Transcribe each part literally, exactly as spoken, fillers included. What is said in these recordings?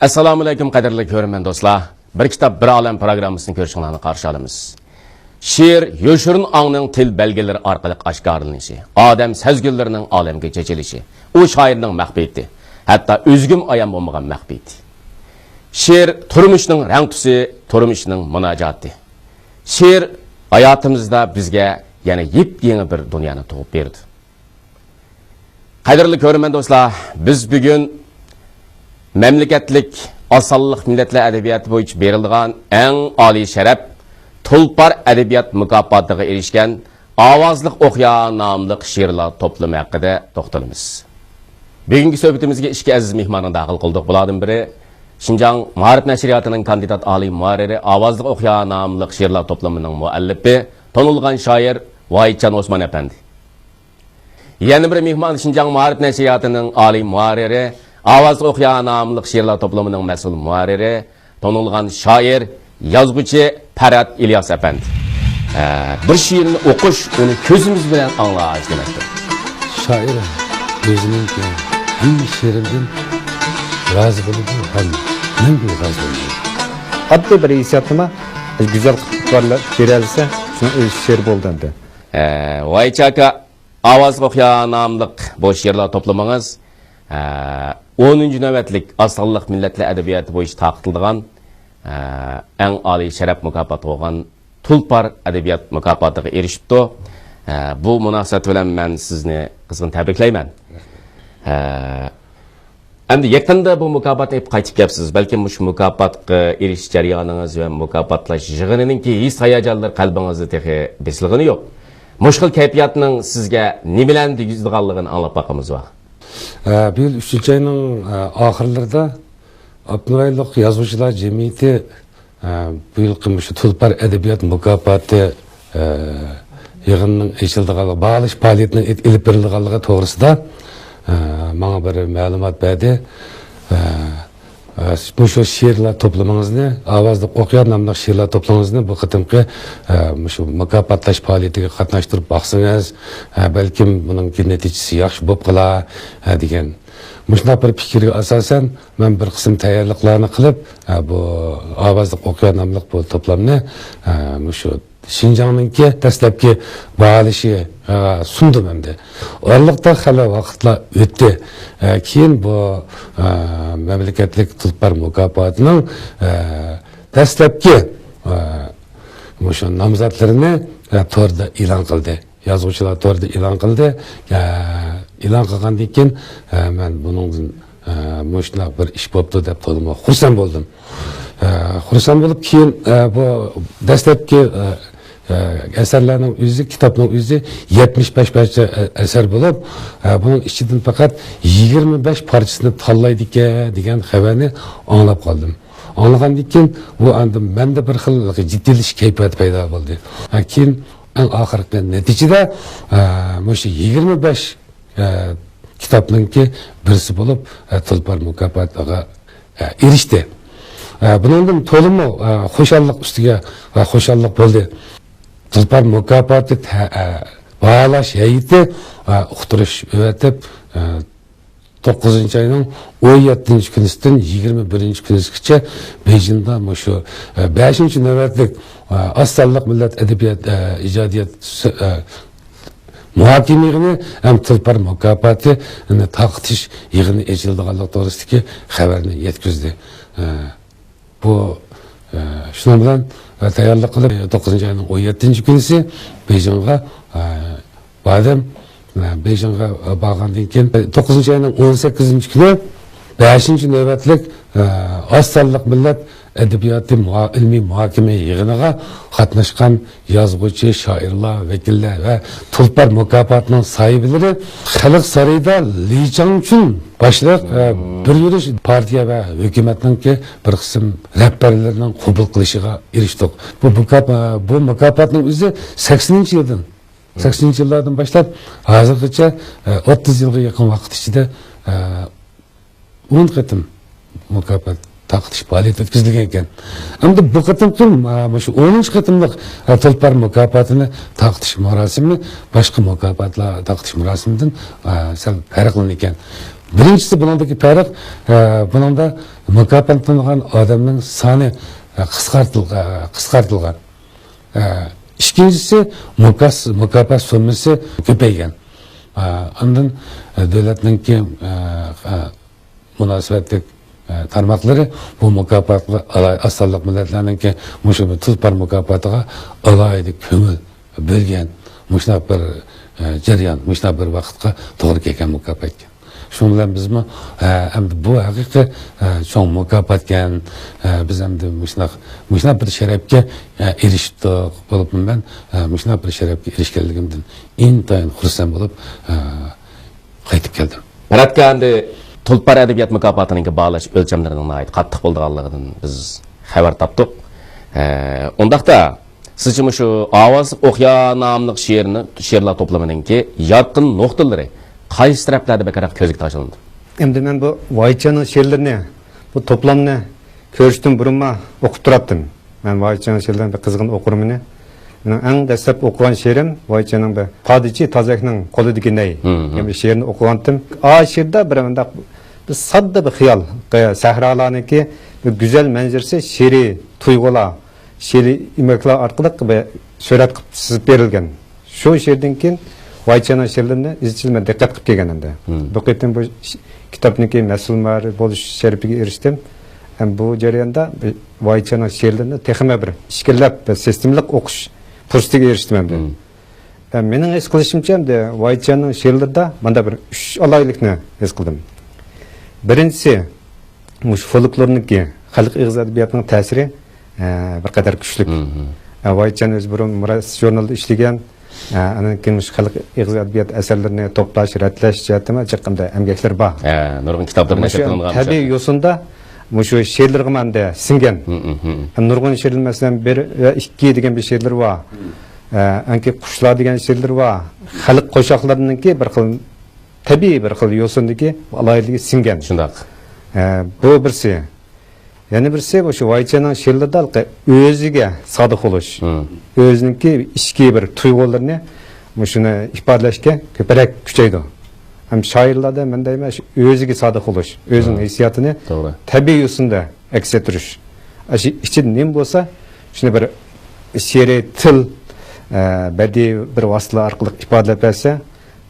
ئەسسالامۇئەلەيكۇم، قەدىرلىك كۆرۈرمەن دوستلار. بىر كىتاب، بىر ئالەم پروگراممىسىنى كۆرۈشۈڭلارنى قارشى ئالىمىز. شېئىر يوشۇرۇن ئاڭنىڭ تىل بەلگىلىرى ئارقىلىق ئاشكارىلىنىشى، ئادەم سەزگۈللىرىنىڭ ئالەمگە چېچىلىشى، ئۇ شائىرنىڭ مەخپىيىتى، ھەتتا ئۆزىگىمۇ ئايان بولمىغان مەخپىيىتى. شېئىر تۇرمۇشنىڭ رەڭ تۈسى، تۇرمۇشنىڭ مۇناجاتى. شېئىر ھاياتىمىزدا بىزگە يەنە يېپيېڭى بىر دۇنيانى تۇغۇپ بېرىدۇ. قەدىرلىك كۆرۈرمەن دوستلار، بىز بۈگۈن مەملىكەتلىك ئاز سانلىق مىللەتلەر ئەدەبىياتى بويىچە بېرىلىدىغان ئەڭ ئالىي شەرەپ تۇلپار ئەدەبىيات مۇكاپاتىغا ئېرىشكەن ئاۋازلىق ئوقيا ناملىق شېئىرلار توپلىمى ھەققىدە توختىلىمىز. بۈگۈنكى سۆھبىتىمىزگە ئىككى ئەزىز مېھماننى داخىل قىلدۇق. بۇلاردىن بىرى شىنجاڭ مائارىپ نەشرىياتىنىڭ كاندىدات ئالىي مۇھەررىرى، ئاۋازلىق ئوقيا ناملىق شېئىرلار توپلىمىنىڭ مۇئەللىپى، تونۇلغان شائىر ۋاھىتجان ئوسمان ئەپەندى. يەنە بىر مېھمان شىنجاڭ مائارىپ نەشرىياتىنىڭ ئالىي مۇھەررىرى، ئاۋازلىق ئوقيا ناملىق شېئىرلار توپلىمىنىڭ مەسئۇل مۇھەررىرى، تونۇلغان شائىر، يازغۇچى پەرھات ئىلياس ئەپەندى. ئە، بىر شېئىرنى ئوقۇش، ئۇنى كۆزىمىز بىلەن ئاڭلاش دېمەكتۇر. شائىر ئۆزىنىڭ ھەممە شېئىرىدىن رازى بولىدۇ ھەم مەڭگۈ رازى بولمايدۇ. ئاددىي بىر ھېسسىياتنىمۇ گۈزەل قىلىپ ئىپادىلەپ بېرەلىسە، شۇنىڭ ئۆزى شېئىر بولدى ئەمدى. ئە، ۋايچاكا، ئاۋازلىق ئوقيا ناملىق بۇ شېئىرلار توپلىمىڭىز، ئە، ئونىنچى نۆۋەتلىك ئاز سانلىق مىللەتلەر ئەدەبىياتى بويىچە تارقىتىلىدىغان، ئە، ئەڭ ئالىي شەرەپ مۇكاپاتى بولغان تۇلپار ئەدەبىيات مۇكاپاتىغا ئېرىشىپتۇ. ئە، بۇ مۇناسىۋەت بىلەن مەن سىزنى قىزغىن تەبرىكلەيمەن. ئە، ئەمدى يېقىندا بۇ مۇكاپاتنى ئېلىپ قايتىپ كەپسىز. بەلكىم مۇشۇ مۇكاپاتقا ئېرىشىش جەريانىڭىز ۋە مۇكاپاتلاش يىغىنىنىڭكى ھېس-ھاياجانلىرى قەلبىڭىزدە تېخى بېسىلغىنى يوق. مۇشۇ خىل كەيپىياتنىڭ سىزگە نېمىلەرنى دېگۈزىدىغانلىقىنى ئاڭلاپ باقىمىز ۋاھ. ئە، بۇ يىل ئۈچىنچى ئاينىڭ، ئە، ئاخىرلىرىدا ئاپتونوم رايونلۇق يازغۇچىلار جەمئىيىتى ئە، بۇ يىلقى مۇشۇ تۇلپار ئەدەبىيات مۇكاپاتى، ئە، يىغىنىنىڭ ئېچىلىدىغانلىقى، باھالاش پائالىيىتىنىڭ ئېت-، ئېلىپ بېرىلىدىغانلىقى توغرىسىدا، ئە، ماڭا بىر مەلۇمات بەردى. ئە، ئە، مۇشۇ شېئىرلار توپلىمىڭىزنى، ئاۋازلىق ئوقيا ناملىق شېئىرلار توپلىمىڭىزنى بۇ قېتىمقى، ئە، مۇشۇ مۇكاپاتلاش پائالىيىتىگە قاتناشتۇرۇپ باقسىڭىز، ئە، بەلكىم بۇنىڭكى نەتىجىسى ياخشى بولۇپ قالار، ئە، دېگەن. مۇشۇنداق بىر پىكىرگە ئاساسەن، مەن بىر قىسىم تەييارلىقلارنى قىلىپ، ئە، بۇ ئاۋازلىق ئوقيا ناملىق بۇ توپلامنى، ئە، مۇشۇ شىنجاڭنىڭكى دەسلەپكى باھالىشىغا سۇندۇم ئەمدى. ئارىلىقتا خېلى ۋاقىتلار ئۆتتى. ئە، كېيىن بۇ، ئە، مەملىكەتلىك تۇلپار مۇكاپاتىنىڭ، ئە، دەسلەپكى، ئە، مۇشۇ نامزاتلىرىنى، ئە، توردا ئېلان قىلدى. يازغۇچىلار تورىدا ئېلان قىلدى. ئە، ئېلان قىلغاندىن كېيىن، ئە، مەن بۇنىڭدىن، ئە، مۇشۇنداق بىر ئىش بوپتۇ دەپ تولىمۇ خۇرسەن بولدۇم. ئە، خۇرسەن بولۇپ كېيىن، ئە، بۇ دەسلەپكى، ئە، ئە، ئەسەرلەرنىڭ ئۆزى، كىتابنىڭ ئۆزى يەتمىش بەش پارچە، ئە، ئەسەر بولۇپ، ئە، بۇنىڭ ئىچىدىن پەقەت يىگىرمە بەش پارچىسىنى تاللايدىكەن دېگەن خەۋەرنى ئاڭلاپ قالدىم. ئاڭلىغاندىن كېيىن بۇ ئاندىن مەندە بىر خىل جىددىيلىشىش كەيپىياتى پەيدا بولدى. ئە، كېيىن ئەڭ ئاخىرقى نەتىجىدە، ئە، مۇشۇ يىگىرمە بەش، ئە، كىتابنىڭكى بىرسى بولۇپ، ئە، تۇلپار مۇكاپاتىغا، ئە، ئېرىشتى. ئە، بۇنىڭدىن تولىمۇ، ئە، خۇشاللىق ئۈستىگە، ئە، خۇشاللىق بولدى. تۇلپار مۇكاپاتى تە-، ئە، باھالاش ھەيئىتى، ئە، ئۇقتۇرۇش ئۆتۈپ، ئە، توققۇزىنچى ئاينىڭ ئون يەتتىنچى كۈنىسىدىن يىگىرمە بىرىنچى كۈنىسىگىچە بېيجىڭدا مۇشۇ، ئە، بەشىنچى نۆۋەتلىك، ئە، ئاز سانلىق مىللەت ئەدەبىيات، ئە، ئىجادىيەت سۆ-، ئە، مۇھاكىمە يىغىنى ھەم تۇلپار مۇكاپاتىنى تارقىتىش يىغىنى ئېچىلىدىغانلىقى توغرىسىدىكى خەۋەرنى يەتكۈزدى. ئە، بۇ، ئە، شۇنىڭ بىلەن، ئە، تەييارلىق قىلىپ، توققۇزىنچى ئاينىڭ ئون يەتتىنچى كۈنىسى بېيجىڭغا، ئە، باردىم. ئە، بېيجىڭغا، ئە، بارغاندىن كېيىن، توققۇزىنچى ئاينىڭ ئون سەككىزىنچى كۈنى بەشىنچى نۆۋەتلىك، ئە، ئاز سانلىق مىللەت ئەدەبىياتى مۇھا-، ئىلمىي مۇھاكىمە يىغىنىغا قاتناشقان يازغۇچى، شائىرلار، ۋەكىللەر ۋە تۇلپار مۇكاپاتىنىڭ ساھىبلىرى خەلق سارىيىدا لى چاڭچۈن باشلىق، ئە، بىر يۈرۈش پارتىيە ۋە ھۆكۈمەتنىڭكى بىر قىسىم رەھبەرلىرىنىڭ قوبۇل قىلىشىغا ئېرىشتۇق. بۇ مۇكاپا-، بۇ مۇكاپاتنىڭ ئۆزى سەكسىنىنچى يىلدىن، سەكسىنىنچى يىللاردىن باشلاپ ھازىرغىچە، ئە، ئوتتۇز يىلغا يېقىن ۋاقىت ئىچىدە، ئە، ئون قېتىم مۇكاپات تارقىتىش پائالىيىتى ئۆتكۈزۈلگەن ئىكەن. ئەمدى بۇ قېتىمقى، ئە، مۇشۇ ئونىنچى قېتىملىق، ئە، تۇلپار مۇكاپاتىنى تارقىتىش مۇراسىمى باشقا مۇكاپاتلار تارقىتىش مۇراسىمىدىن، ئە، سەل پەرقلىنىدىكەن. بىرىنچىسى، بۇنىڭدىكى پەرق، ئە، بۇنىڭدا مۇكاپاتلىنىدىغان ئادەمنىڭ سانى، ئە، قىسقارتىلغا-، قىسقارتىلغان. ئە، ئىككىنچىسى، مۇكاس-، مۇكاپات سوممىسى كۆپەيگەن. ئە، ئاندىن، ئە، دۆلەتنىڭكى، ئە، ئە، مۇناسىۋەتلىك، ئە، تارماقلىرى بۇ مۇكاپاتقا ئالاي-، ئاز سانلىق مىللەتلەرنىڭكى مۇشۇ بىر تۇلپار مۇكاپاتىغا ئالاھىدە كۆڭۈل بۆلگەن مۇشۇنداق بىر، ئە، جەريان، مۇشۇنداق بىر ۋاقىتقا توغرا كەلگەن مۇكاپات ئىكەن. شۇنىڭ بىلەن بىزمۇ، ئە، ئەمدى بۇ ھەقىقىي، ئە، چوڭ مۇكاپاتكەن، ئە، بىز ئەمدى مۇشۇنداق، مۇشۇنداق بىر شەرەپكە، ئە، ئېرىشتۇق. بولۇپمۇ مەن، ئە، مۇشۇنداق بىر شەرەپكە ئېرىشكەنلىكىمدىن ئىنتايىن خۇرسەن بولۇپ، ئە، قايتىپ كەلدىم. پەرھاتكا ئەمدى تۇلپار ئەدەبىيات مۇكاپاتىنىڭكى باھالاش ئۆلچەملىرىنىڭ ناھايىتى قاتتىق بولىدىغانلىقىدىن بىز خەۋەر تاپتۇق. ئە، ئۇنداقتا، سىزچە مۇشۇ ئاۋازلىق ئوقيا ناملىق شېئىرنى، شېئىرلار توپلىمىنىڭكى يارقىن نۇقتىلىرى قايسى تەرەپلەردە بەكرەك كۆزگە تاشلىنىدۇ؟ ئەمدى مەن بۇ ۋايچاننىڭ شېئىرلىرىنى، بۇ توپلامنى كۆرۈشتىن بۇرۇنلا ئوقۇپ تۇراتتىم. مەن ۋايچاننىڭ شېئىرلىرىنى بەك قىزغىن ئوقۇرمەن. مېنىڭ ئەڭ دەسلەپ ئوقۇغان شېئىرىم ۋايچاننىڭ بىر پادىچى تازەكنىڭ قولىدىكى نەي دېگەن بىر شېئىرنى ئوقۇغانتىم. ئا شېئىردا بىر مۇنداق بىر ساددا بىر خىيال، سەھرالارنىڭكى بىر گۈزەل مەنزىرىسى، شېئىرىي تۇيغۇلار، شېئىرىي ئۆمەكلەر ئارقىلىق بىر سۈرەت قىلىپ سىزىپ بېرىلگەن. شۇ شېئىردىن كېيىن ۋايچاننىڭ شېئىرلىرىنى ئىزچىل مەن دىققەت قىلىپ كەلگەن ئەمدى. بۇ قېتىم بۇ ش-، كىتابنىڭكى مەسئۇل مۇھەررىر بولۇش شەرىپىگە ئېرىشتىم. ھەم بۇ جەرياندا ۋايچاننىڭ شېئىرلىرىنى تېخىمۇ بىر ئىچكىرىلەپ، بىر سىستېمىلىق ئوقۇش پۇرسىتىگە ئېرىشتىم ئەمدى. ھەم مېنىڭ ھېس قىلىشىمچە، ئەمدى ۋايچاننىڭ شېئىرلىرىدا مانداق بىر ئۈچ ئالاھىدىلىكنى ھېس قىلدىم. بىرىنچىسى، مۇشۇ فولكلورنىڭكى خەلق ئېغىز ئەدەبىياتىنىڭ تەسىرى، ئە، بىر قەدەر كۈچلۈك. ئە، ۋايچان ئۆزى بۇرۇن مۇرەسسە ژۇرنىلىدا ئىشلىگەن، ئە، ئاندىن كېيىن مۇشۇ خەلق ئېغىز ئەدەبىيات ئەسەرلىرىنى توپلاش، رەتلەش جەھەتتىمۇ جىق ئەمدى ئەمگەكلىرى بار. ھە، نۇرغۇن كىتابلىرى نەشر قىلىنغان. تەبىئىي يوسۇندا مۇشۇ شېئىرلىرىغىمۇ ئەمدى سىڭگەن. ھەم نۇرغۇن شېئىرلىرى، مەسىلەن، بىر ۋە ئىككى دېگەن بىر شېئىرلىرى بار. ئە، ئەنكى قۇشلار دېگەن شېئىرلىرى بار. خەلق قوشاقلىرىنىڭكى بىر خىل تەبىئىي بىر خىل يوسۇندىكى ئالاھىدىلىكى سىڭگەن. شۇنداق. ئە، بۇ بىرسى. يەنە بىرسى، مۇشۇ ۋايچاننىڭ شېئىرلىرىدا ھېلىقى ئۆزىگە سادىق بولۇش، ئۆزىنىڭكى ئىچكى بىر تۇيغۇلىرىنى مۇشۇنى ئىپادىلەشكە كۆپرەك كۈچەيدۇ. ھەم شائىرلاردا مەن دەيمەن، شۇ ئۆزىگە سادىق بولۇش، ئۆزىنىڭ ھېسسىياتىنى تەبىئىي يوسۇندا ئەكس ئەتتۈرۈش. ئاشۇ ئىچىدە نېمە بولسا، شۇنى بىر شېئىرىي تىل، ئە، بەدىئىي بىر ۋاسىتىلەر ئارقىلىق ئىپادىلەپ بەرسە،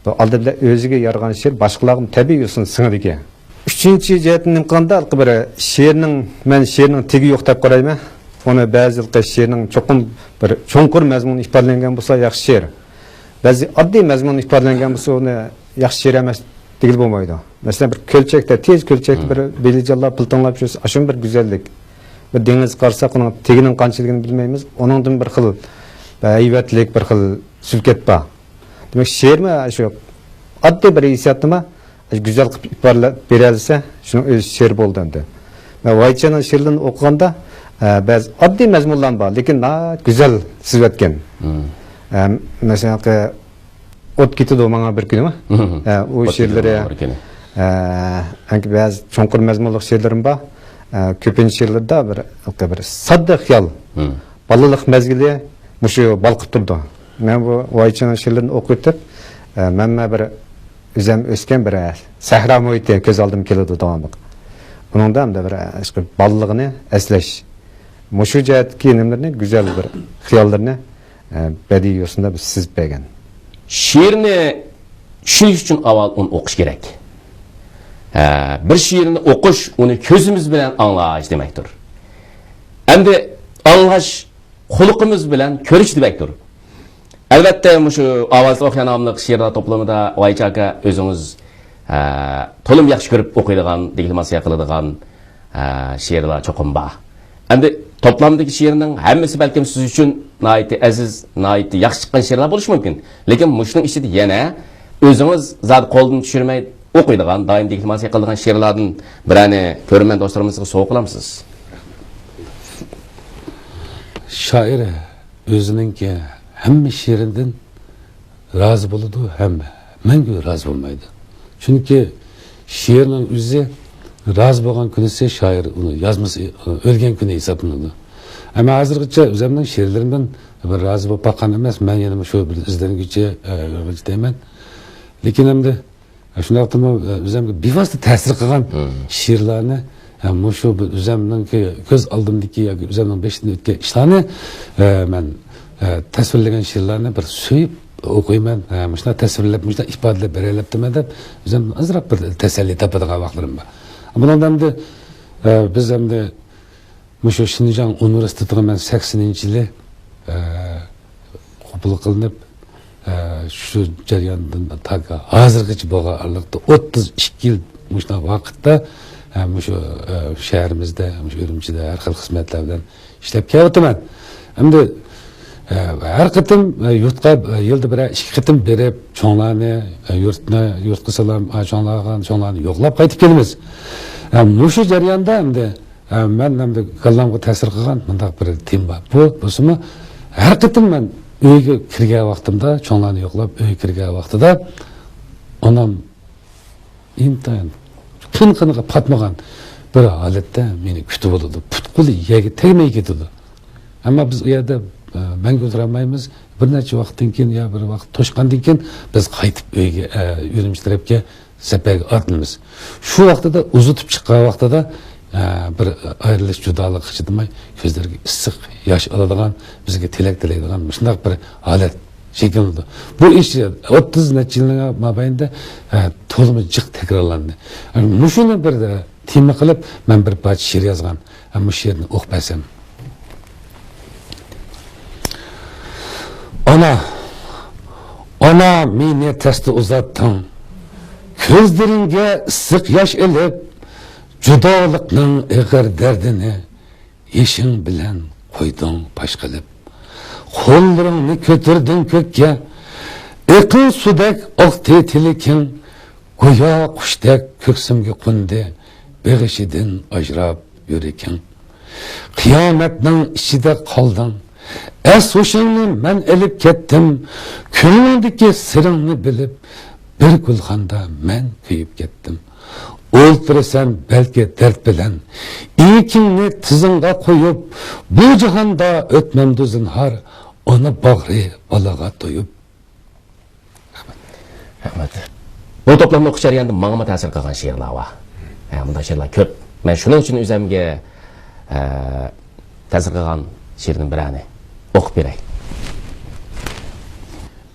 بۇ ئالدى بىلەن ئۆزىگە يارىغان شېئىر باشقىلارغىمۇ تەبىئىي يوسۇن سىڭىدىكەن. ئۈچىنچى جەھەتتىن نېمە قىلغاندا، ھېلىقى بىر شېئىرنىڭ، مەن شېئىرنىڭ تېگى يوق دەپ قارايمەن. ئۇنى بەزى ھېلىقى شېئىرنىڭ چوقۇم بىر چوڭقۇر مەزمۇنى ئىپادىلەنگەن بولسا ياخشى شېئىر. بەزى ئاددىي مەزمۇن ئىپادىلەنگەن بولسا، ئۇنى ياخشى شېئىر ئەمەس دېگىلى بولمايدۇ. مەسىلەن، بىر كۆلچەكتە، تېز كۆلچەكتە بىر بېلىجانلار پىلتىڭلاپ يۈرسە، ئاشۇ بىر گۈزەللىك. بىر دېڭىز قارىساق، ئۇنىڭ تېگىنىڭ قانچىلىكىنى بىلمەيمىز. ئۇنىڭدىن بىر خىل ھەيۋەتلىك، بىر خىل سۈلكەت بار. دېمەك، شېئىرمۇ شۇ ئاددىي بىر ھېسسىياتنىمۇ گۈزەل قىلىپ ئىپادىلەپ بېرەلىسە، شۇنىڭ ئۆزى شېئىر بولىدۇ ئەمدى. مەن ۋايچاننىڭ شېئىرلىرىنى ئوقۇغاندا، ئە، بەزى ئاددىي مەزمۇنلار بار، لېكىن ناھايىتى گۈزەل سىزىۋەتكەن. ئە، مەسىلەن، ئوت كېتىدۇ ماڭا بىر كۈنى. ئە، ئۇ شېئىرلىرى، ئە، ئەنكى بەزى چوڭقۇر مەزمۇنلۇق شېئىرلىرىم بار. ئە، كۆپىنچە شېئىرلىرىدا بىر، بىر ساددا خىيال، بالىلىق مەزگىلى مۇشۇ بالقىپ تۇرىدۇ. مەن بۇ ۋايچاننىڭ شېئىرلىرىنى ئوقۇۋېتىپ، ئە، مەنمۇ بىر ئۆزۈم ئۆسكەن بىر سەھرا مۇھىتى كۆز ئالدىمغا كېلىدۇ داۋاملىق. ئۇنىڭدا ئەمدى بىر، ئە، بالىلىقنى ئەسلەش، مۇشۇ جەھەتتىكى نېمىلىرىنى، گۈزەل بىر خىياللىرىنى، ئە، بەدىئىي يوسۇندا بىز سىزىپ بەرگەن. شېئىرنى چۈشىنىش ئۈچۈن ئاۋۋال ئۇنى ئوقۇش كېرەك. ھە، بىر شېئىرنى ئوقۇش، ئۇنى كۆزىمىز بىلەن ئاڭلاش دېمەكتۇر. ئەمدى ئاڭلاش قۇلىقىمىز بىلەن كۆرۈش دېمەكتۇر. ئەلۋەتتە، مۇشۇ ئاۋازلىق ئوقيا ناملىق شېئىرلار توپلىمىدا ۋايچاكا ئۆزىڭىز، ئە، تولىمۇ ياخشى كۆرۈپ ئوقۇيدىغان، دېكلاماتسىيە قىلىدىغان، ئە، شېئىرلار چوقۇم بار. ئەمدى توپلامدىكى شېئىرنىڭ ھەممىسى بەلكىم سىز ئۈچۈن ناھايىتى ئەزىز، ناھايىتى ياخشى چىققان شېئىرلار بولۇشى مۇمكىن. لېكىن مۇشۇنىڭ ئىچىدە يەنە ئۆزىڭىز زادى قولدىن چۈشۈرمەي ئوقۇيدىغان، دائىم دېكلاماتسىيە قىلىدىغان شېئىرلاردىن بىرەرنى كۆرۈرمەن دوستلىرىمىزغا سوۋغا قىلامسىز؟ شائىر ئۆزىنىڭكى ھەممە شېئىرىدىن رازى بولىدۇ ھەم مەڭگۈ رازى بولمايدۇ. چۈنكى شېئىرنىڭ ئۆزى رازى بولغان كۈنىسى شائىر ئۇنى يازمىسا ئۆلگەن كۈنى ھېسابلىنىدۇ. ئەمما ھازىرغىچە ئۆزۈمنىڭ شېئىرلىرىمدىن بىر رازى بولۇپ باققان ئەمەس، مەن يەنە شۇ بىر ئىزدەنگۈچى، ئە، دەيمەن. لېكىن ئەمدى شۇنداقتىمۇ ئۆزۈمگە بىۋاسىتە تەسىر قىلغان شېئىرلارنى، مۇشۇ بىر ئۆزۈمنىڭكى كۆز ئالدىمدىكى ياكى ئۆزۈمنىڭ بېشىدىن ئۆتكەن ئىشلارنى مەن تەسۋىرلىگەن شېئىرلارنى بىر سۆيۈپ ئوقۇيمەن. مۇشۇنداق تەسۋىرلەپ، مۇشۇنداق ئىپادىلەپ بېرەلەپتىمەن دەپ ئۆزۈمدىن ئازراق بىر تەسەللى تاپىدىغان ۋاقىتلىرىم بار. بۇنىڭدا ئەمدى بىز ئەمدى مۇشۇ شىنجاڭ ئۇنىۋېرسىتېتىغا مەن سەكسىنىنچى يىلى، ئە، قوبۇل قىلىنىپ، ئە، شۇ جەرياندىن تاكى ھازىرغىچە بولغان ئارىلىقتا ئوتتۇز ئىككى يىل مۇشۇنداق ۋاقىتتا، ئە، مۇشۇ، ئە، شەھىرىمىزدە، مۇشۇ ئۈرۈمچىدە ھەر خىل خىزمەتلەر بىلەن ئىشلەپ كېلىۋاتىمەن. ئەمدى، ئە، ھەر قېتىم، ئە، يۇرتقا، ئە، يىلدا بىرەر ئىككى قېتىم بېرىپ، چوڭلارنى، ئە، يۇرتنى، يۇرتقا سالام، ئە، چوڭلارغا، چوڭلارنى يوقلاپ قايتىپ كېلىمىز. ئە، مۇشۇ جەرياندا ئەمدى ئە، مەن ئەمدى كاللامغا تەسىر قىلغان مۇنداق بىر تېما بار. بۇ بولسىمۇ، ھەر قېتىم مەن ئۆيگە كىرگەن ۋاقتىمدا، چوڭلارنى يوقلاپ ئۆيگە كىرگەن ۋاقتىدا، ئانام ئىنتايىن قىن-قىنىغا پاتمىغان بىر ھالەتتە مېنى كۈتۈۋالىدۇ. پۇت-قولى يەرگە تەگمەي كېتىدۇ. ئەمما بىز ئۇ يەردە، ئە، مەڭگۈ ئولتۇرالمايمىز. بىر نەچچە ۋاقىتتىن كېيىن يا بىر ۋاقىت توشقاندىن كېيىن بىز قايتىپ ئۆيگە، ئە، ئۈرۈمچى تەرەپكە سەپەرگە ئاتلىنىمىز. شۇ ۋاقتىدا ئۇزىتىپ چىققان ۋاقتىدا، ئە، بىر ئايرىلىش جۇدالىققا چىدىماي، كۆزلىرىگە ئىسسىق ياش ئالىدىغان، بىزگە تىلەك تىلەيدىغان مۇشۇنداق بىر ھالەت شەكىللىنىدۇ. بۇ ئىش ئوتتۇز نەچچە يىلنىڭ مابەينىدە، ئە، تولىمۇ جىق تەكرارلاندى. ئە، مۇشۇنى بىر، ئە، تېما قىلىپ، مەن بىر پارچە شېئىر يازغان. ئە، مۇشۇ شېئىرنى ئوقۇپ بەرسەم. ئانا، ئانا، مېنى تەستە ئۇزاتتىڭ. كۆزلىرىڭگە ئىسسىق ياش ئېلىپ، جۇدالىقنىڭ ئېغىر دەردىنى يېشىڭ بىلەن قويدۇڭ پاش قىلىپ. قوللىرىڭنى كۆتۈردۈڭ كۆككە، ئېقىن سۇدەك ئاقتى تىلىكىڭ. گويا قۇشتەك كۆكسۈمگە قوندى، بېغىشىدىن ئاجراپ يۈرىكىڭ. قىيامەتنىڭ ئىچىدە قالدىڭ، ئەس-ھوشۇڭنى مەن ئېلىپ كەتتىم. كۆڭلۈڭدىكى سىرىڭنى بىلىپ، بىر گۈلخاندا مەن كۆيۈپ كەتتىم. ئولتۇرىسەن بەلكى دەرد بىلەن، ئېڭىكىڭنى تىزىڭغا قويۇپ. بۇ جاھاندا ئۆتمەمدۇ زىنھار، ئانا باغرى بالىغا تويۇپ. رەھمەت. بۇ توپلامنى ئوقۇش جەريانىدا ماڭىمۇ تەسىر قىلغان شېئىرلار بار. ھە، بۇنداق شېئىرلار كۆپ. مەن شۇنىڭ ئۈچۈن ئۆزۈمگە، ئە، تەسىر قىلغان شېئىردىن بىرەرنى ئوقۇپ بېرەي.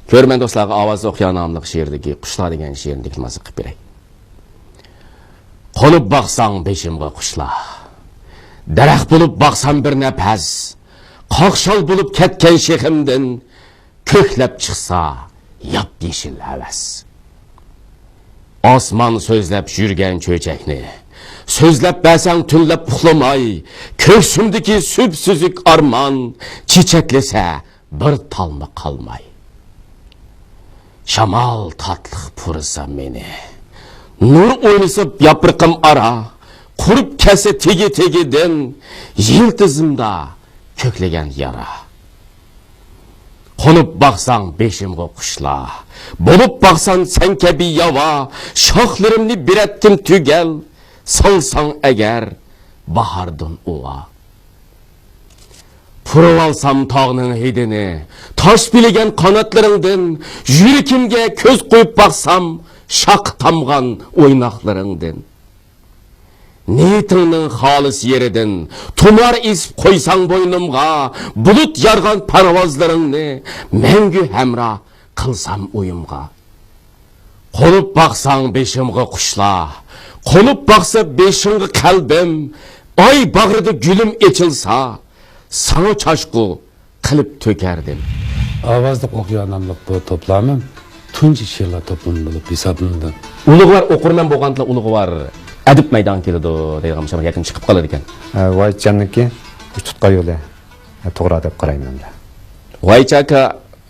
كۆرۈرمەن دوستلارغا ئاۋازدا ئوقيا ناملىق شېئىردىكى قۇشلار دېگەن شېئىرنى دېكلاماتسىيە قىلىپ بېرەي. قونۇپ باقساڭ بېشىمغا قۇشلار، دەرەخ بولۇپ باقسام بىر نەپەس، قاقشال بولۇپ كەتكەن شېخىمدىن كۆكلەپ چىقسا ياپيېشىل ھەۋەس. ئاسمان سۆزلەپ يۈرگەن چۆچەكنى، سۆزلەپ بەرسەڭ تۈنلەپ ئۇخلىماي، كۆكسۈمدىكى سۈپسۈزۈك ئارمان چېچەكلىسە بىر تالمۇ قالماي. شامال تاتلىق پۇرىسا مېنى، نۇر ئوينىسا ياپرىقىم ئارا، قۇرۇپ كەتسە تېگى-تېگىدىن، يىلتىزىمدا كۆكلىگەن يارا. قونۇپ باقساڭ بېشىمغا قۇشلار، بولۇپ باقساڭ سەن كەبى ياۋا، شاخلىرىمنى بېرەتتىم تۈگەل، سالساڭ ئەگەر باھاردىن ئۇۋا. پۇرىۋالسام تاغنىڭ ھىدىنى، تاش بىلىگەن قاناتلىرىڭدىن، يۈرىكىمگە كۆز قويۇپ باقسام، شاخ تامغان ئويناقلىرىڭدىن. نىيىتىڭنىڭ خالىس يېرىدىن، تۇمار ئېسىپ قويساڭ بوينۇمغا، بۇلۇت يارغان پەرۋازلىرىڭنى مەڭگۈ ھەمراھ قىلسام ئويۇمغا. قونۇپ باقساڭ بېشىمغا قۇشلار، قونۇپ باقسا بېشىڭغا قەلبىم، ئاي باغرىدا گۈلۈم ئېچىلسا، ساڭا چاچقۇ قىلىپ تۆكەردىم. ئاۋازلىق ئوقيا ناملىق بۇ توپلامىم تۇنجى شېئىرلار توپلىمى بولۇپ ھېسابلىنىدۇ. ئۇلۇغۋار ئوقۇرمەن بولغاندىلا ئۇلۇغۋار ئەدىب مەيدانغا كېلىدۇ دەيدىغان بىر گەپنى چىقىپ قالىدىكەن. ئە، ۋايىتجاننىڭكى تۇتقان يولى، ئە، توغرا دەپ قارايمەن مەن. ۋايىتجان ئاكا،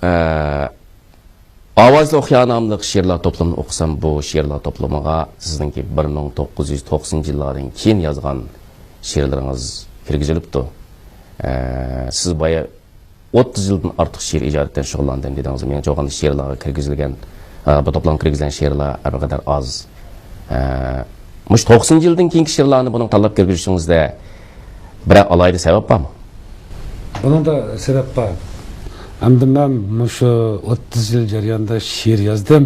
ئە، ئاۋازلىق ئوقيا ناملىق شېئىرلار توپلىمىنى ئوقۇسام، بۇ شېئىرلار توپلىمىغا سىزنىڭكى بىر مىڭ توققۇز يۈز توقسىنىنچى يىللاردىن كېيىن يازغان شېئىرلىرىڭىز كىرگۈزۈلۈپتۇ. ئە، سىز بايا ئوتتۇز يىلدىن ئارتۇق شېئىر ئىجادىيەت بىلەن شۇغۇللاندىم دېدىڭىز. مېنىڭچە بولغاندا شېئىرلارغا كىرگۈزۈلگەن، ئە، بۇ توپلامغا كىرگۈزۈلگەن شېئىرلار ھەر بىر قەدەر ئاز. ئە، مۇشۇ توقسىنىنچى يىلدىن كېيىنكى شېئىرلارنى بۇنىڭ تاللاپ كىرگۈزۈشىڭىزدە بىرەر ئالاھىدە سەۋەب بارمۇ؟ بۇنىڭدا سەۋەب بار. ئەمدى مەن مۇشۇ ئوتتۇز يىل جەريانىدا شېئىر يازدىم.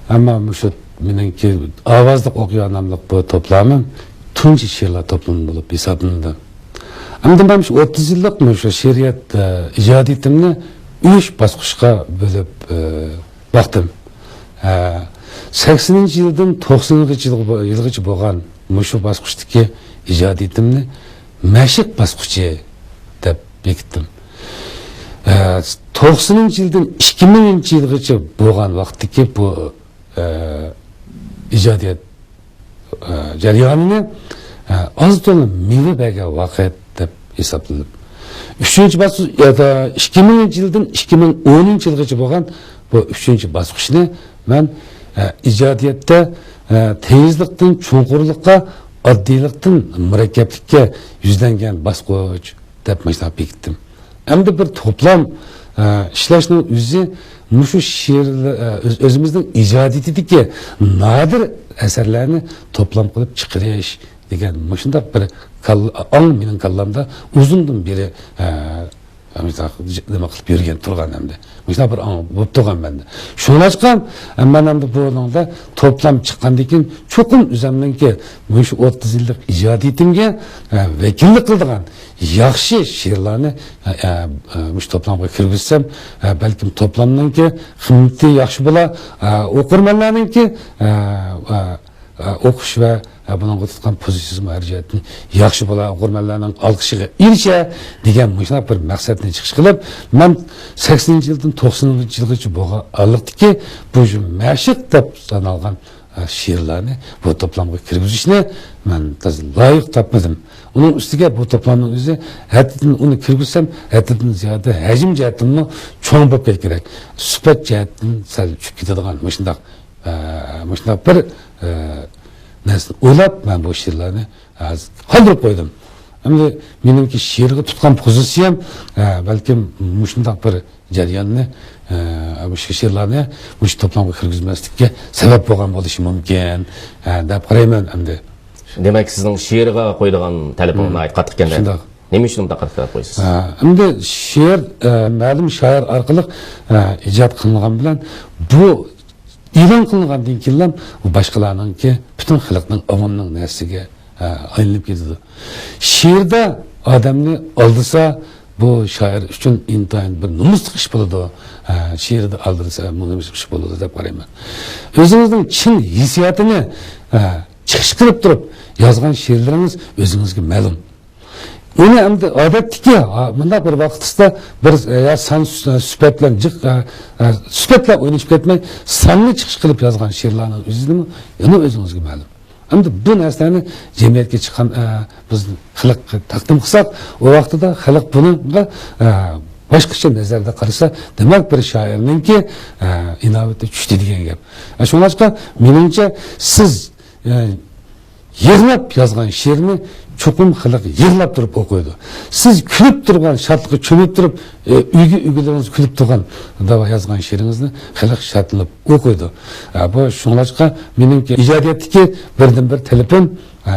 ئەمما مۇشۇ مېنىڭكى ئاۋازلىق ئوقيا ناملىق بۇ توپلامىم تۇنجى شېئىرلار توپلىمى بولۇپ ھېسابلىنىدۇ. ئەمدى مەن شۇ ئوتتۇز يىللىق مۇشۇ شېئىرىيەت، ئە، ئىجادىيىتىمنى ئۈچ باسقۇچقا بۆلۈپ، ئە، باقتىم. ئە، سەكسىنىنچى يىلدىن توقسىنىنچى يىلغا، يىلغىچە بولغان مۇشۇ باسقۇچتىكى ئىجادىيىتىمنى مەشىق باسقۇچى دەپ بېكىتتىم. ئە، توقسىنىنچى يىلدىن ئىككى مىڭىنچى يىلغىچە بولغان ۋاقىتتىكى بۇ، ئە، ئىجادىيەت، ئە، جەريانىنى، ئە، ئاز تولا مېۋە بەرگەن ۋاقىت دەپ ھېسابلىنىپ، ئۈچىنچى باسقۇچ، يا، ئىككى مىڭىنچى يىلدىن ئىككى مىڭ ئونىنچى يىلغىچە بولغان بۇ ئۈچىنچى باسقۇچنى مەن، ئە، ئىجادىيەتتە، ئە، تېيىزلىقتىن چوڭقۇرلۇققا، ئاددىيلىقتىن مۇرەككەپلىككە يۈزلەنگەن باسقۇچ دەپ مۇشۇنداق بېكىتتىم. ئەمدى بىر توپلام، ئە، ئىشلەشنىڭ ئۆزى مۇشۇ شېئىرلار، ئە، ئۆز-، ئۆزىمىزنىڭ ئىجادىيىتىدىكى نادىر ئەسەرلەرنى توپلام قىلىپ چىقىرىش دېگەن مۇشۇنداق بىر كاللا-، ئاڭ مېنىڭ كاللامدا ئۇزۇندىن بېرى، ئە، مۇشۇنداق نېمە قىلىپ يۈرگەن تۇرغان ئەمدى. مۇشۇنداق بىر ئاڭ بولۇپ تۇرغان مەندە. شۇڭلاشقا، مەن ئەمدى بۇنىڭدا توپلام چىققاندىن كېيىن چوقۇم ئۆزۈمنىڭكى مۇشۇ ئوتتۇز يىللىق ئىجادىيىتىمگە، ئە، ۋەكىللىك قىلىدىغان ياخشى شېئىرلارنى، ئە، ئە، مۇشۇ توپلامغا كىرگۈزسەم، ئە، بەلكىم توپلامنىڭكى قىممىتى ياخشى بولا، ئە، ئوقۇرمەنلەرنىڭكى، ئە، ئە، ئە، ئوقۇش ۋە، ئە، بۇنىڭغا تۇتقان پوزىتسىيىسىمۇ ھەر جەھەتتىن ياخشى بولا، ئوقۇرمەنلەرنىڭ ئالقىشىغا ئېرىشە دېگەن مۇشۇنداق بىر مەقسەتنى چىقىش قىلىپ، مەن سەكسىنىنچى يىلدىن توقسىنىنچى يىلغىچە بولغان ئارىلىقتىكى بۇ مەشىق دەپ سانالغان، ئە، شېئىرلارنى بۇ توپلامغا كىرگۈزۈشنى مەن تازا لايىق تاپمىدىم. ئۇنىڭ ئۈستىگە بۇ توپلامنىڭ ئۆزى ھەددىدىن، ئۇنى كىرگۈزسەم ھەددىدىن زىيادە ھەجىم جەھەتتىنمۇ چوڭ بولۇپ كەتكۈدەك، سۈپەت جەھەتتىن سەل چۈشۈپ كېتىدىغان مۇشۇنداق، ئە، مۇشۇنداق بىر، ئە، نەرسىنى ئويلاپ، مەن بۇ شېئىرلارنى ھازىر قالدۇرۇپ قويدۇم. ئەمدى مېنىڭكى شېئىرغا تۇتقان پوزىتسىيەم، ئە، بەلكىم مۇشۇنداق بىر جەرياننى، ئە، مۇشۇ شېئىرلارنى مۇشۇ توپلامغا كىرگۈزمەسلىككە سەۋەب بولغان بولۇشى مۇمكىن، ئە، دەپ قارايمەن ئەمدى. دېمەك، سىزنىڭ شېئىرغا قويىدىغان تەلىپىڭىز ناھايىتى قاتتىق ئىكەن-دە. شۇنداق. نېمە ئۈچۈن بۇنداق قاتتىق تەلەپ قويىسىز؟ ئە، ئەمدى شېئىر، ئە، مەلۇم شائىر ئارقىلىق، ئە، ئىجاد قىلىنغان بىلەن بۇ ئېلان قىلىنغاندىن كېيىنلا بۇ باشقىلارنىڭكى، پۈتۈن خەلقنىڭ، ئاۋامنىڭ نەرسىگە، ئە، ئايلىنىپ كېتىدۇ. شېئىردا ئادەمنى ئالدىسا، بۇ شائىر ئۈچۈن ئىنتايىن بىر نومۇسلۇق ئىش بولىدۇ. ئە، شېئىردا ئالدىسا، بۇ نومۇسلۇق ئىش بولىدۇ دەپ قارايمەن. ئۆزىڭىزنىڭ چىن ھېسسىياتىنى، ئە، چىقىش قىلىپ تۇرۇپ يازغان شېئىرلىرىڭىز ئۆزىڭىزگە مەلۇم. ئۇنى ئەمدى ئادەتتىكى، ھا، مۇنداق بىر ۋاقىتتا بىر، ئە، يا سان سۈ-، سۈپەت بىلەن جىق، ئە، ئە، سۈپەت بىلەن ئوينىشىپ كەتمەي، ساننى چىقىش قىلىپ يازغان شېئىرلارنىڭ ئۆزىنىمۇ يەنە ئۆزىڭىزگە مەلۇم. ئەمدى بۇ نەرسىلەرنى جەمئىيەتكە چىققان، ئە، بىز خەلققە تەقدىم قىلساق، ئۇ ۋاقتىدا خەلق بۇنىڭغا، ئە، باشقىچە نەزەردە قارىسا، دېمەك، بىر شائىرنىڭكى، ئە، ئىناۋىتى چۈشتى دېگەن گەپ. ئە، شۇڭلاشقا، مېنىڭچە، سىز، ئە، يىغلاپ يازغان شېئىرنى چوقۇم خەلق يىغلاپ تۇرۇپ ئوقۇيدۇ. سىز كۈلۈپ تۇرغان، شادلىققا چۆمۈپ تۇرۇپ، ئە، ئۆيگە، ئۆيگىلىرىڭىز كۈلۈپ تۇرغان، دەپ يازغان شېئىرىڭىزنى خەلق شادلىنىپ ئوقۇيدۇ. ئە، بۇ شۇڭلاشقا مېنىڭكى ئىجادىيەتتىكى بىردىنبىر تەلىپىم، ئە،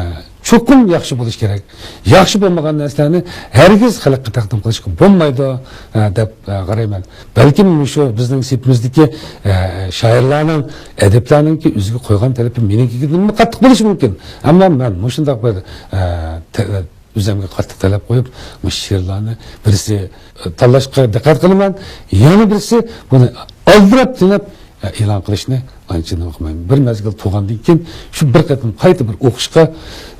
چوقۇم ياخشى بولۇش كېرەك. ياخشى بولمىغان نەرسىلەرنى ھەرگىز خەلققە تەقدىم قىلىشقا بولمايدۇ، ئە، دەپ، ئە، قارايمەن. بەلكىم مۇشۇ بىزنىڭ سېپىمىزدىكى، ئە، شائىرلارنىڭ، ئەدىبلەرنىڭكى ئۆزىگە قويغان تەلىپى مېنىڭكىدىنمۇ قاتتىق بولۇشى مۇمكىن. ئەمما مەن مۇشۇنداق بىر، ئە، تە-، ئۆزۈمگە قاتتىق تەلەپ قويۇپ، مۇشۇ شېئىرلارنى بىرسى، ئە، تاللاشقا دىققەت قىلىمەن، يەنە بىرسى بۇنى ئالدىراپ دېنىپ، ئە، ئېلان قىلىشنى ئانچە نېمە قىلمايمەن. بىر مەزگىل تۇرغاندىن كېيىن شۇ بىر قېتىم قايتا بىر ئوقۇشقا،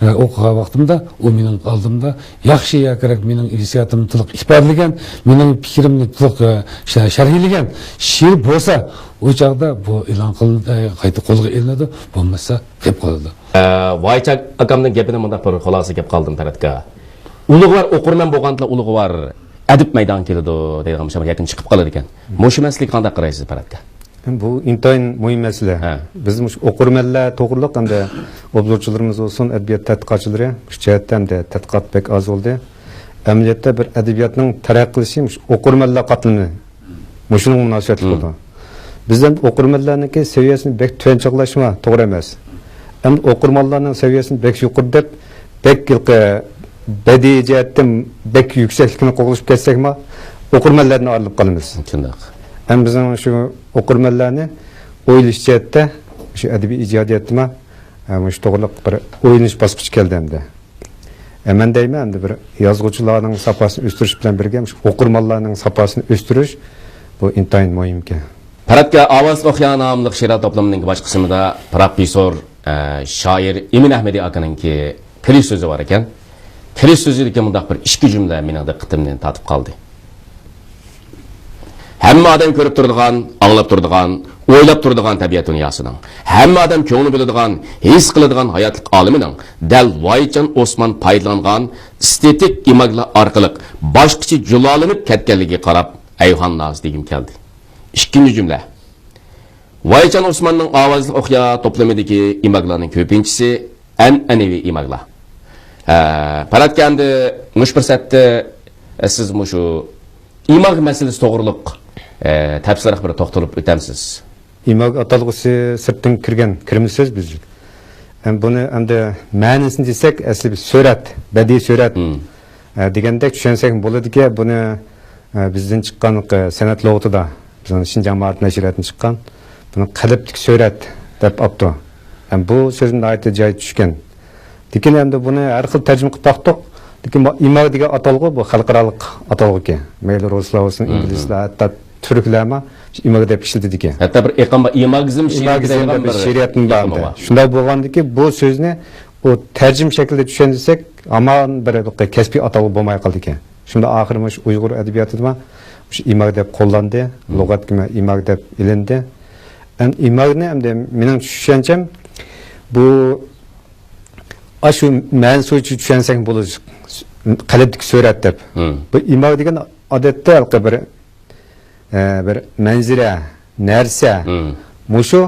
ئە، ئوقۇغان ۋاقتىمدا ئۇ مېنىڭ ئالدىمدا ياخشى ياكى رەت مېنىڭ ھېسسىياتىمنى تولۇق ئىپادىلىگەن، مېنىڭ پىكرىمنى تولۇق، ئە، شە-، شەرھلىگەن شېئىر بولسا، ئۇ چاغدا بۇ ئېلان قىلىنىدۇ، قايتا قولغا ئېلىنىدۇ، بولمىسا قېلىپ قالىدۇ. ئە، ۋايچاك ئاكامنىڭ گېپىنى مۇنداق بىر خۇلاسە گەپ قىلدىم، پەرھات ئاكا. ئۇلۇغۋار ئوقۇرمەن بولغاندىلا ئۇلۇغۋار ئەدىب مەيدانغا كېلىدۇ دەيدىغان مۇشۇ گەپنى چىقىپ قالىدىكەن. مۇشۇ مەسىلىگە قانداق قارايسىز، پەرھات ئاكا؟ بۇ ئىنتايىن مۇھىم مەسىلە. ھە. بىز مۇشۇ ئوقۇرمەنلەر توغرىلىق ھەمدە ئوبزورچىلىرىمىز بولسۇن، ئەدەبىيات تەتقىقاتچىلىرى مۇشۇ جەھەتتە ھەمدە تەتقىقات بەك ئاز بولدى. ئەمەلىيەتتە بىر ئەدەبىياتنىڭ تەرەققىي قىلىشى مۇشۇ ئوقۇرمەنلەر قاتلىمى مۇشۇنىڭغا مۇناسىۋەتلىك بولىدۇ. بىز ئەمدى ئوقۇرمەنلەرنىڭكى سەۋىيەسىنى بەك تۆۋەن چاغلاشمۇ توغرا ئەمەس. ئەمدى ئوقۇرمەنلەرنىڭ سەۋىيەسىنى بەك يۇقىرى دەپ، بەك ھېلىقى بەدىئىي جەھەتتىن بەك يۈكسەكلىكنى قوغلىشىپ كەتسەكمۇ، ئوقۇرمەنلەردىن ئايرىلىپ قالىمىز. شۇنداق. ئەمدى بىزنىڭ شۇ ئوقۇرمەنلەرنى ئويلىشىش جەھەتتە شۇ ئەدەبىي ئىجادىيەتتىمۇ، ئە، مۇشۇ توغرىلىق بىر ئويلىنىش باسقۇچى كەلدى ئەمدى. ئە، مەن دەيمەن، ئەمدى بىر يازغۇچىلارنىڭ ساپاسىنى ئۆستۈرۈش بىلەن بىرگە، مۇشۇ ئوقۇرمانلارنىڭ ساپاسىنى ئۆستۈرۈش، بۇ ئىنتايىن مۇھىمكەن. پەرەتكە ئاۋازلىق ئوقيا ناملىق شېئىرات توپلىمىنىڭ باشقا قىسمىدا پروفېسسور، ئە، شائىر ئىمىن ئەھمىدى ئاكىنىڭكى قىلىچ سۆزى بار ئىكەن. قىلىچ سۆزىدىكى مۇنداق بىر ئىككى جۈملە مېنىڭ دىققىتىمنى تارتىپ قالدى. ھەممە ئادەم كۆرۈپ تۇرىدىغان، ئاڭلاپ تۇرىدىغان، ئويلاپ تۇرىدىغان تەبىئەت دۇنياسىنىڭ، ھەممە ئادەم كۆڭلى بۆلىدىغان، ھېس قىلىدىغان ھاياتلىق ئالىمىنىڭ دەل ۋايچان ئوسمان پايدىلانغان ئېستېتىك ئىماگلار ئارقىلىق باشقىچە جۇلالىنىپ كەتكەنلىكىگە قاراپ ئەيھان نازى دېگۈم كەلدى. ئىككىنچى جۈملە. ۋايچان ئوسماننىڭ ئاۋازلىق ئوقيا توپلىمىدىكى ئىماگلارنىڭ كۆپىنچىسى ئەنئەنىۋى ئىماگلار. ھە، پەرەتكە ئەمدى مۇشۇ پۇرسەتتە، ئە، سىز مۇشۇ ئىماگ مەسىلىسى توغرۇلۇق، ئە، تەپسىلىيراق بىر توختىلىپ ئۆتەمسىز؟ ئىماگ ئاتالغۇسى سىرتتىن كىرگەن كىرمە سۆز بىزلىك. ئەم، بۇنى ئەمدى مەنىسىنى دېسەك، ئەسلى بىر سۈرەت، بەدىئىي سۈرەت، مم. ئە، دېگەندەك چۈشەنسەك بولىدىكەن، بۇنى، ئە، بىزدىن چىققان، ئە، سەنئەت لۇغىتىدا، بىزنىڭ شىنجاڭ مائارىپ نەشرىياتىدىن چىققان، بۇنى قەلبتىكى سۈرەت دەپ ئاپتۇ. ئەم، بۇ سۆزنى ناھايىتى جايىدا چۈشكەن. لېكىن ئەمدى بۇنى ھەر خىل تەرجىمە قىلىپ باقتۇق. لېكىن بۇ ئىماگ دېگەن ئاتالغۇ، بۇ خەلقئارالىق ئاتالغۇ ئىكەن. مەيلى رۇسلار بولسۇن، مم. ئىنگلىزلار، ھەتتا تۈركلەرمۇ شۇ ئىماگ دەپ ئىشلىتىدىكەن. ھەتتا بىر ئېقىم بار، ئىماگىزم شېئىرى ئىماگىزم دەيدىغان دەپ بىر بىر شېئىرىيەتمۇ بار ئېقىمى ئەمدى. بار. شۇنداق بولغاندىكىن بۇ سۆزنى ئۇ تەرجىمە شەكلىدە چۈشەندۈرسەك، ھامان بىر كەسپىي ئاتالغۇ بولماي قالىدىكەن. شۇنداق ئاخىرى مۇشۇ ئۇيغۇر ئەدەبىياتىدىمۇ مۇشۇ ئىماگ دەپ قوللاندى، مم. لۇغەتكىمۇ ئىماگ دەپ ئېلىندى. ئەمدى ئىماگنى ئەمدى مېنىڭ چۈشەنچەم، بۇ ئاشۇ مەنىسى بويىچە چۈشەنسەك بولىدۇ، قەلبتىكى سۈرەت دەپ. مم. بۇ ئىماگ دېگەن ئادەتتە ھېلىقى بىر، ئە، بىر مەنزىرە، نەرسە، مم. مۇشۇ،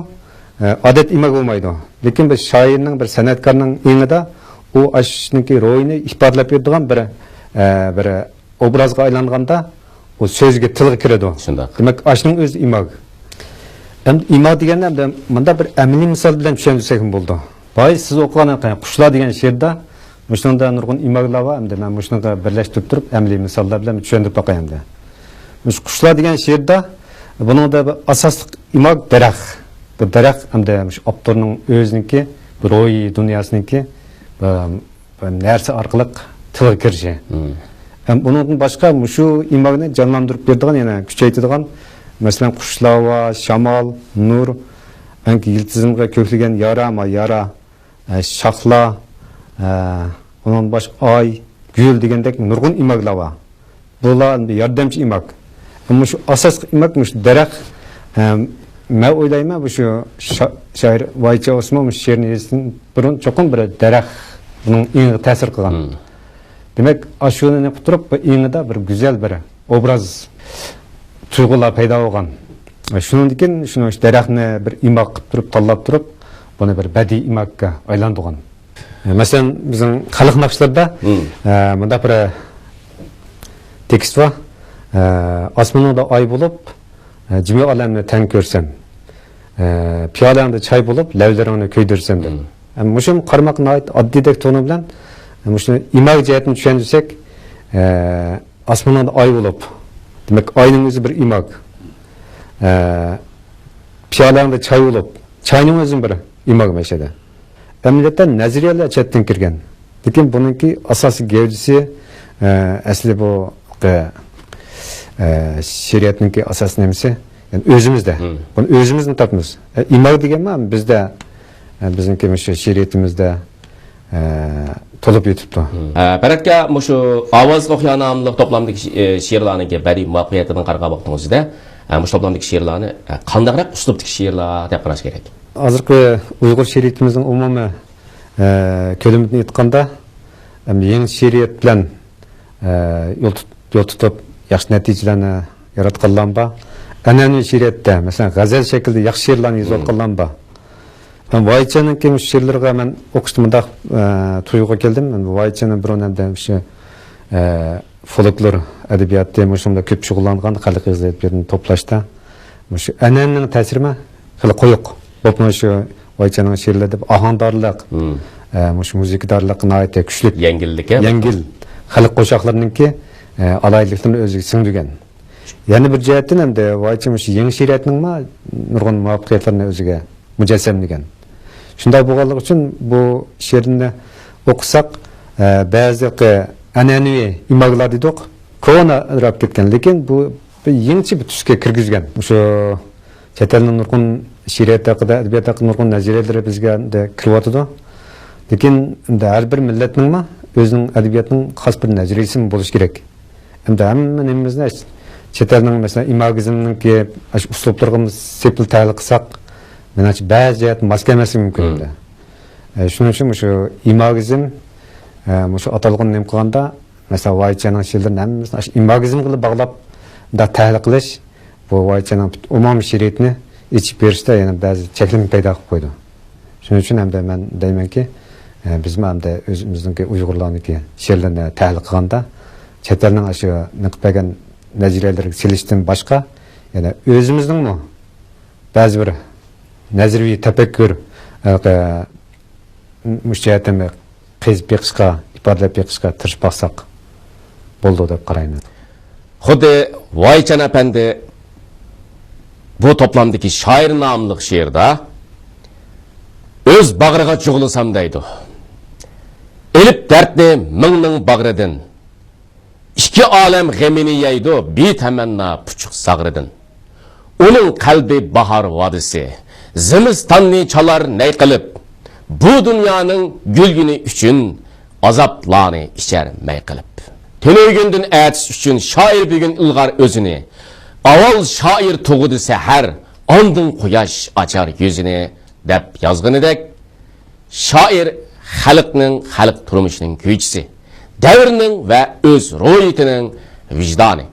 ئە، ئادەت ئىماگ بولمايدۇ. لېكىن بىر شائىرنىڭ، بىر سەنئەتكارنىڭ ئېڭىدا ئۇ ئاشۇنىڭكى روھىنى ئىپادىلەپ بېرىدىغان بىر، ئە، بىر ئوبرازغا ئايلانغاندا، ئۇ سۆزگە، تىلغا كىرىدۇ. شۇنداق. دېمەك، ئاشۇنىڭ ئۆزى ئىماگ. ئەمدى ئىماگ دېگەندە، ئەمدى مۇنداق بىر ئەمەلىي مىسال بىلەن چۈشەندۈرسەكمۇ بولىدۇ. بايا سىز ئوقۇغان قۇشلار دېگەن شېئىردا، مۇشۇنىڭدا نۇرغۇن ئىماگلار بار. ئەمدى مەن مۇشۇنىڭغا بىرلەشتۈرۈپ تۇرۇپ، ئەمەلىي مىساللار بىلەن چۈشەندۈرۈپ باقاي ئەمدى. مۇشۇ قۇشلار دېگەن شېئىردا بۇنىڭدا بىر ئاساسلىق ئىماگ دەرەخ. بۇ دەرەخ ئەمدى مۇشۇ ئاپتورنىڭ ئۆزىنىڭكى، بۇ روھىي دۇنياسىنىڭكى، بۇ بىر نەرسە ئارقىلىق تىلغا كىرىشى. مم. ھەم ئۇنىڭدىن باشقا مۇشۇ ئىماگنى جانلاندۇرۇپ بېرىدىغان، يەنە كۈچەيتىدىغان، مەسىلەن، قۇشلار ۋە شامال، نۇر، ئەنكى يىلتىزىمغا كۆكلىگەن يارا، ما يارا، ئە، شاخلار، ئە، ئۇنىڭدىن باشقا ئاي، گۈل دېگەندەك نۇرغۇن ئىماگلار بار. بۇلار ياردەمچى ئىماك. ئەمما شۇ ئاساسلىق ئىماك مۇشۇ دەرەخ. ئەم، مەن ئويلايمەن، بۇ شۇ شا-، شائىر ۋايچە ئوسمان مۇشۇ شېئىرنى يېزىشتىن بۇرۇن چوقۇم بىر دەرەخ بۇنىڭ ئېڭىغا تەسىر قىلغان. مم. دېمەك، ئاشۇنى قىلىپ تۇرۇپ، بۇ ئېڭىدا بىر گۈزەل بىر ئوبراز تۇيغۇلار پەيدا بولغان. شۇنىڭدىن كېيىن شۇنى، شۇ دەرەخنى بىر ئىماك قىلىپ تۇرۇپ، تاللاپ تۇرۇپ، بۇنى بىر بەدىئىي ئىماككە ئايلاندۇرغان. مەسىلەن، بىزنىڭ خەلق ناخشىلىرىدا، مم. ئە، مۇنداق بىر تېكىست بار. ئە، ئاسمىنىڭدا ئاي بولۇپ، ئە، جىمى ئالەمنى تەڭ كۆرسەم، ئە، پىيالەڭدە چاي بولۇپ، لەۋلىرىڭنى كۆيدۈرسەم دەپ. مم. ئە، مۇشۇ قارىماققا ناھايىتى ئاددىيدەك تونۇ بىلەن، ئە، مۇشۇنى ئىماگ جەھەتتىن چۈشەندۈرسەك، ئە، ئاسمىنىڭدا ئاي بولۇپ، دېمەك، ئاينىڭ ئۆزى بىر ئىماگ. ئە، پىيالەڭدە چاي بولۇپ، چاينىڭ ئۆزى بىر ئىماگ مەشەدە. ئەمەلىيەتتە نەزەرىيەلەر چەتتىن كىرگەن. لېكىن بۇنىڭكى ئاساسىي گەۋدىسى، ئە، ئەسلى بۇ، ئە، شېئىرىيەتنىڭكى ئاساسىي نېمىسى؟ يەنى ئۆزىمىزدە. مم. بۇنى ئۆزىمىزدىن تاپىمىز. ئە، ئىماگ دېگەنمۇ بىزدە، ئە، بىزنىڭكى مۇشۇ شېئىرىيىتىمىزدە، ئە، تولۇپ يېتىپتۇ. مم. ئە، پەرەتكە مۇشۇ ئاۋازلىق ئوقيا ناملىق توپلامدىكى شى-، ئە، شېئىرلارنىڭكى بەدىئىي مۇۋەپپەقىيەتلىرىدىن قارىغان ۋاقتىڭىزدا، ئە، مۇشۇ توپلامدىكى شېئىرلارنى، ئە، قانداقراق ئۇسلۇبتىكى شېئىرلار دەپ قاراش كېرەك؟ ھازىرقى ئۇيغۇر شېئىرىيىتىمىزنىڭ ئومۇمىي، ئە، كۆلىمىدىن ئېيتقاندا، ئەمدى يېڭى شېئىرىيەت بىلەن، ئە، يول تۇت-، يول تۇتۇپ، ياخشى نەتىجىلەرنى ياراتقانلارمۇ بار. ئەنئەنىۋى شېئىرىيەتتە، مەسىلەن، غەزەل شەكلىدە ياخشى شېئىرلارنى يېزىۋاتقانلارمۇ بار. مەن ۋايچەننىڭكى مۇشۇ شېئىرلىرىغا مەن ئوقۇشتا مۇنداق، ئە، تۇيغۇغا كەلدىم. مەن ۋايچەننى بۇرۇن ھەمدە مۇشۇ، ئە، فولكلور ئەدەبىياتى مۇشۇنداق كۆپ شۇغۇللانغان، خەلق ئېغىز ئەدەبىياتىنى توپلاشتا مۇشۇ ئەنئەنىنىڭ تەسىرىمۇ خېلى قويۇق. بولۇپمۇ شۇ ۋايچەننىڭ شېئىرلىرىدا ئاھاڭدارلىق، مم. ئە، مۇشۇ مۇزىكىدارلىق ناھايىتى كۈچلۈك. يەڭگىللىك، ھە؟ يەڭگىل. خەلق قوشاقلىرىنىڭكى، ئە، ئالاھىدىلىكلىرىنى ئۆزىگە سىڭدۈرگەن. يەنە بىر جەھەتتىن ئەمدى ۋايچەن مۇشۇ يېڭى شېئىرىيەتنىڭمۇ نۇرغۇن مۇۋەپپەقىيەتلىرىنى ئۆزىگە مۇجەسسەملىگەن. شۇنداق بولغانلىقى ئۈچۈن بۇ شېئىرنى ئوقۇساق، ئە، بەزى قى-، ئەنئەنىۋى ئىماگلار دېدۇق، كونىراپ كەتكەن، لېكىن بۇ بىر يېڭىچە بىر تۈسكە كىرگۈزگەن. مۇشۇ چەت ئەلنىڭ نۇرغۇن شېئىرىيەت ھەققىدە، ئەدەبىيات ھەققىدە نۇرغۇن نەزەرىيەلىرى بىزگە ئەمدى كىرىۋاتىدۇ. لېكىن ئەمدى ھەر بىر مىللەتنىڭمۇ ئۆزىنىڭ ئەدەبىياتىنىڭ خاس بىر نەزەرىيىسىمۇ بولۇشى كېرەك. ئەمدى ھەممە نېمىمىزنى چەت ئەلنىڭ، مەسىلەن، ئىماگىزمنىڭكى ئاشۇ ئۇسلۇبلىرىغا سېپىل تەھلىل قىلساق، مېنىڭچە بەزى جەھەتتىن ماس كەلمەسلىكى مۇمكىن ئەمدى. ئە، شۇنىڭ ئۈچۈن مۇشۇ ئىماگىزم، ئە، مۇشۇ ئاتالغۇنى نېمە قىلغاندا، مەسىلەن، ۋايچەننىڭ شېئىرلىرىنى ھەممىسىنى ئاشۇ ئىماگىزمغىلا باغلاپ، مۇنداق تەھلىل قىلىش، بۇ ۋايچەننىڭ ئومۇمىي شېئىرىيىتىنى ئېچىپ بېرىشتە يەنە بەزى چەكلىمە پەيدا قىلىپ قويىدۇ. شۇنىڭ ئۈچۈن ئەمدى مەن دەيمەنكى، ئە، بىزمۇ ئەمدى ئۆزىمىزنىڭكى ئۇيغۇرلارنىڭكى شېئىرلىرىنى تەھلىل قىلغاندا، چەت ئەلنىڭ ئاشۇ نېقىپ بەرگەن نەزەرىيەلىرىگە سېلىشتىن باشقا، يەنە ئۆزىمىزنىڭمۇ بەزى بىر نەزەرىي تەپەككۇر، ئە، مۇشۇ جەھەتتىن قېزىپ بېقىشقا، ئىپادىلەپ بېقىشقا تىرىشىپ باقساق بولىدۇ دەپ قارايمەن. خۇددى ۋايچان ئەپەندى بۇ توپلامدىكى شائىر ناملىق شېئىردا، «ئۆز باغرىغا جۇغلىسام» دەيدۇ. ئېلىپ دەردنى مىڭنىڭ باغرىدىن، ئىككى ئالەم غېمىنى يەيدۇ بىتەمەننا پۇچۇق زاغرىدىن. ئۇنىڭ قەلبى باھار ۋادىسى، زىمىستاننى چالار نەي قىلىپ، بۇ دۇنيانىڭ گۈلگۈنى ئۈچۈن ئازابلارنى ئىچەر مەي قىلىپ. تۈنۈگۈندىن ئەتىسى ئۈچۈن شائىر بۈگۈن ئىلغار ئۆزىنى. ئاۋۋال شائىر تۇغىدۇ سەھەر، ئاندىن قۇياش ئاچار يۈزىنى، دەپ يازغىنىدەك، شائىر خەلقنىڭ، خەلق تۇرمۇشىنىڭ كۈيچىسى، دەۋرنىڭ ۋە ئۆز روھىيىتىنىڭ ۋىجدانى.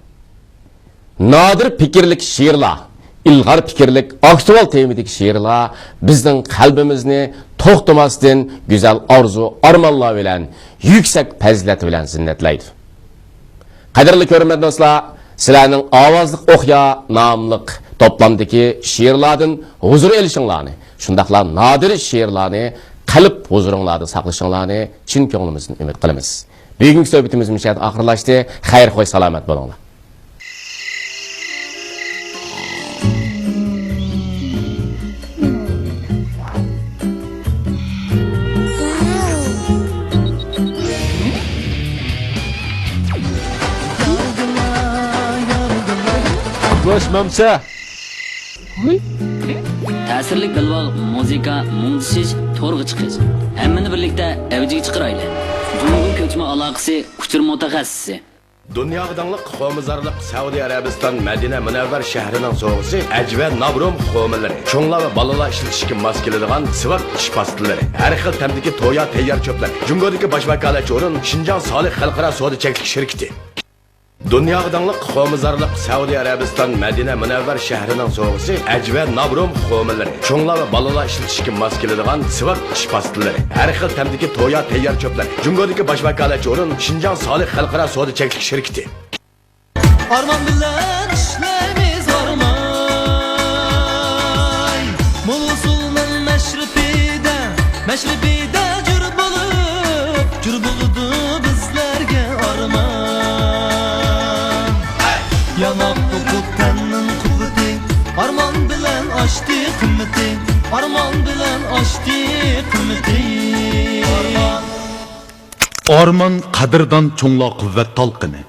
نادىر پىكىرلىك شېئىرلار، ئىلغار پىكىرلىك ئاكتۇئال تېمىدىكى شېئىرلار بىزنىڭ قەلبىمىزنى توختىماستىن گۈزەل ئارزۇ، ئارمانلار بىلەن، يۈكسەك پەزىلەت بىلەن زىننەتلەيدۇ. قەدىرلىك كۆرۈرمەن دوستلار، سىلەرنىڭ «ئاۋازلىق ئوقيا» ناملىق توپلامدىكى شېئىرلاردىن ھۇزۇر ئېلىشىڭلارنى، شۇنداقلا نادىر شېئىرلارنى قەلب ھۇزۇرۇڭلاردا ساقلىشىڭلارنى چىن كۆڭلىمىزدىن ئۈمىد قىلىمىز. بۈگۈنكى سۆھبىتىمىز مۇشۇ يەردە ئاخىرلاشتى. خەير، خوش، سالامەت بولۇڭلار. بوش مەمسە. تەسىرلىك بەلباغ مۇزىكا، مۇڭدىشىش، تورغا چىقىش. ھەممىنى بىرلىكتە ئەۋجىگە چىقىرايلى. جۇڭگو كۆچمە ئالاقىسى ئۇچۇر مۇتەخەسسىسى. دۇنياغا داڭلىق خۇمىزارلىق سەئۇدى ئەرەبىستان مەدىنە مۇنەۋۋەر شەھىرىنىڭ سوۋغىسى ئەجۋە نابروم خۇمىلىرى. چوڭلار ۋە بالىلار ئىشلىتىشكە ماس كېلىدىغان سىۋاك چىش پاستىلىرى. ھەر خىل تەمدىكى تويا تەييار چۆپلەر. جۇڭگودىكى باش ۋاكالەتچى ئورۇن شىنجاڭ سالىھ خەلقئارا سودا چەكلىك شىركىتى. دۇنياغا داڭلىق خۇمىزارلىق سەئۇدى ئەرەبىستان مەدىنە مۇنەۋۋەر شەھىرىنىڭ سوۋغىسى ئەجۋە نابروم خۇمىلىرى. چوڭلار ۋە بالىلار ئىشلىتىشكە ماس كېلىدىغان سىۋاك چىش پاستىلىرى. ھەر خىل تەمدىكى تويا تەييار چۆپلەر. جۇڭگودىكى باش ۋاكالەتچى ئورۇن شىنجاڭ سالىھ خەلقئارا سودا چەكلىك شىركىتى. ئارمان بىلەن ئىشلەيمىز ئارمان. موزۇلنىڭ مەشرىپىدە، مەشرىپىدە جۈر بولۇپ، جۈر بولىدۇ بىزلەرگە ئارمان. ياناق قوپۇپ تەننىڭ قۇۋۋىتى، ئارمان بىلەن ئاشتى قىممىتى، ئارمان بىلەن ئاشتى قىممىتى. ئارمان قەدىردان چوڭلار قۇۋۋەت تالقىنى.